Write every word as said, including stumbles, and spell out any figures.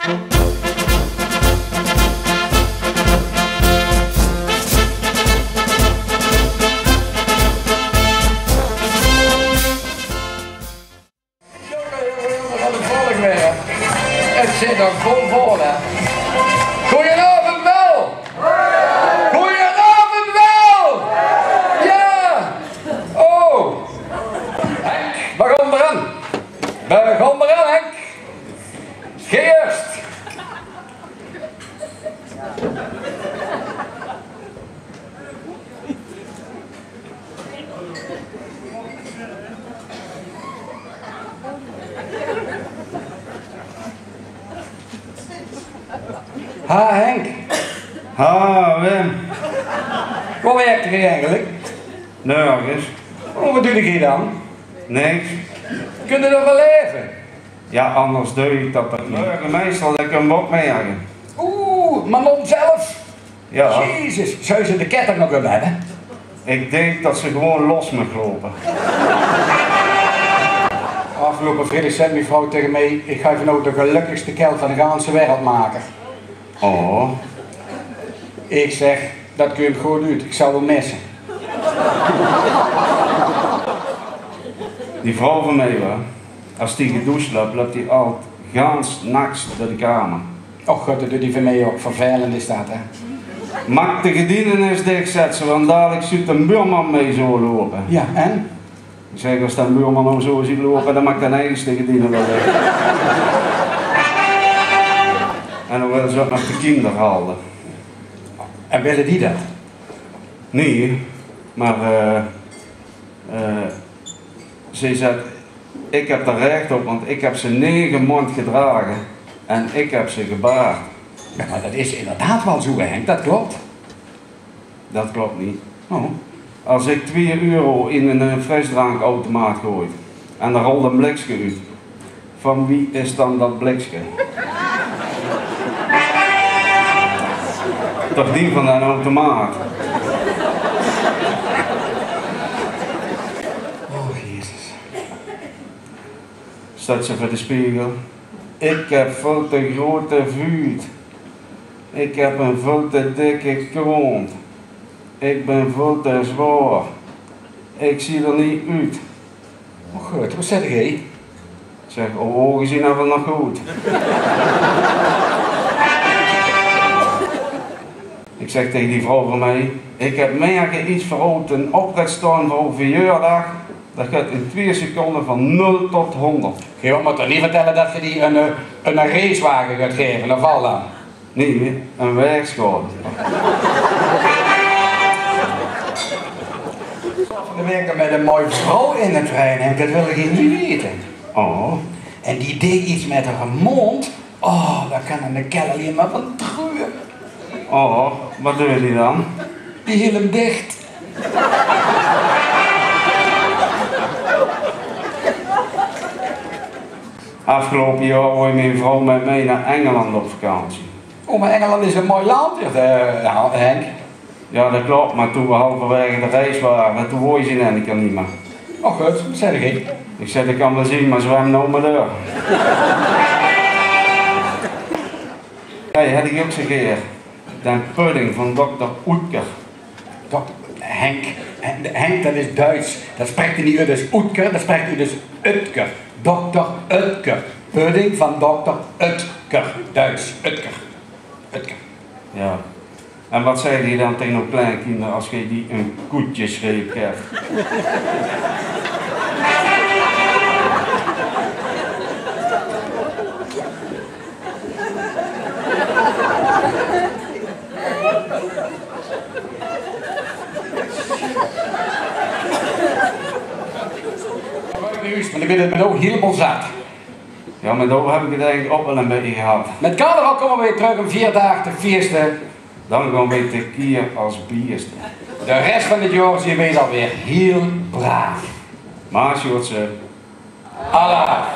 Het zit er vol vol, hè. Goedenavond, Mel. Goedenavond, Mel. Ja. Oh. Henk, we gaan eraan. We gaan eraan, Henk. Geert. Ha, Henk. Ha, Wim. Wo werk geer eigelik? Nergens. Oh, wat doet geer dan? Niks. Kunt geer d'r van laeve? Ja, anders deug ik dat toch niet. Burgemeester, ik kan wat merken. Oeh, Manon zelf? Ja. Jezus, zou ze de ketting nog willen hebben? Ik denk dat ze gewoon los mag lopen. Afgelopen vrijdag zei mijn vrouw tegen mij: "Ik ga je nou de gelukkigste kel van de ganse wereld maken." Oh. Ik zeg: "Dat kun je goed uit, ik zal wel missen." Die vrouw van mij, wa? Als die gedoucht löp, löp die al gans naks door de kamer. Och god, dat doet die van mij ook. Vervelend is dat, hè? Maak de gedienen eens dicht, zet ze, want dadelijk zult de buurman mee zo lopen. Ja, en? Ik zeg: "Als de buurman nou zo ziet lopen, dan maak dan eigen de gedienen wel dicht." En dan willen ze ook nog de kinderen halen. En willen die dat? Nee, maar eh, eh, ze zegt: "Ik heb er recht op, want ik heb ze negen maand gedragen en ik heb ze gebaard." Ja, maar dat is inderdaad wel zo, Henk. Dat klopt. Dat klopt niet. Oh. Als ik twee euro in een eh, frisdrankautomaat gooi en er rolt een blikske uit, van wie is dan dat blikske? Toch niet van een automaat? Oh, Jezus. Staat ze voor de spiegel. Ik heb veel te grote vuut. Ik heb een veel te dikke kont. Ik ben veel te zwaar. Ik zie er niet uit. Oh god, wat zegt hij? Zeg: "O, ogen zien hebben nog goed." Ik zeg tegen die vrouw van mij: "Ik heb meer iets voor u ten oprit staan voor uw verjaardag. Dat gaat in twee seconden van nul tot honderd." Je moet toch niet vertellen dat je die een, eh, een racewagen gaat geven, of al dan? Nee, een weegschaal. Van de week met een mooie vrouw in de trein en dat wil ik niet weten. Oh. En die deed iets met haar mond. Oh, daar kan een kel alleen maar van treuren. Oh, wat doet die dan? Die hield hem dicht. Afgelopen jaar woei mijn vrouw met mij naar Engeland op vakantie. Oh, maar Engeland is een mooi land, eh, Henk. Ja, dat klopt, maar toen we halverwege de reis waren, toen woei ze in één keer niet meer. Oh, goed, wat zei ik? Ik zei: "Dat kan wel zien, maar zwem nou maar door." Hey, had ik ook zo'n keer de pudding van dokter Oetker. Dokter Henk, Henk, dat is Duits. Dat spreekt hij niet uit als Oetker, dat spreekt hij uit als Utker. Dokter Utker. Pudding van dokter Utker. Duits. Utker. Utker. Ja. En wat zei die dan tegen uw kleinkinder als gij die een koetjesreep gaf? Goed nieuws, want ik ben het met ook helemaal zat. Ja, maar daar heb ik het eigenlijk ook wel een beetje gehad. Met carnaval komen we weer terug om vier dagen te feesten. Dan gaan we tekeer als beesten. De rest van het jaar zien we alweer heel braaf. Maar Sjoerdse. Alaaf.